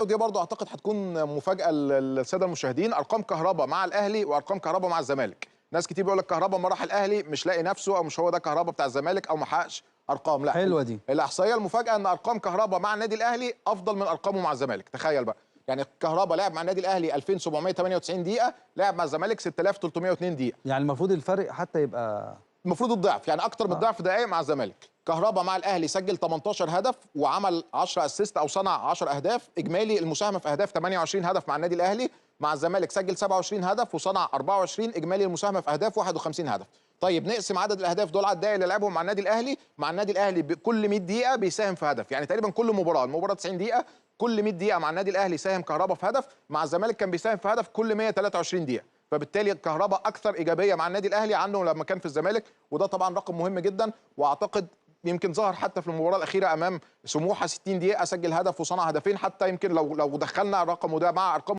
ودي برضو اعتقد هتكون مفاجاة للسادة المشاهدين، ارقام كهربا مع الاهلي وارقام كهربا مع الزمالك. ناس كتير بيقول لك كهربا ما راح الاهلي مش لاقي نفسه، او مش هو ده كهربا بتاع الزمالك، او ما حققش ارقام. لا، حلوة دي الاحصائية. المفاجاة ان ارقام كهربا مع النادي الاهلي افضل من ارقامه مع الزمالك. تخيل بقى، يعني كهربا لعب مع النادي الاهلي 2798 دقيقة، لعب مع الزمالك 6302 دقيقة. يعني المفروض الفرق حتى يبقى المفروض الضعف، يعني اكتر من الضعف دقائق مع الزمالك. كهربا مع الاهلي سجل 18 هدف وعمل 10 assist او صنع 10 اهداف، اجمالي المساهمة في اهداف 28 هدف مع النادي الاهلي. مع الزمالك سجل 27 هدف وصنع 24، اجمالي المساهمة في اهداف 51 هدف. طيب نقسم عدد الاهداف دول على الدقائق اللي لعبهم مع النادي الاهلي. مع النادي الاهلي بكل 100 دقيقة بيساهم في هدف، يعني تقريبا كل مباراة، المباراة 90 دقيقة، كل 100 دقيقة مع النادي الاهلي ساهم كهربا في هدف. مع الزمالك كان بيساهم في هدف كل 123 دقيقة، فبالتالي كهربا اكثر ايجابية مع النادي الاهلي عنه لما كان في الزمالك، وده طبعا رقم مهم جدا. واعتقد يمكن ظهر حتى في المباراة الاخيرة امام سموحه 60 دقيقة سجل هدف وصنع هدفين، حتى يمكن لو دخلنا رقمه ده مع ارقام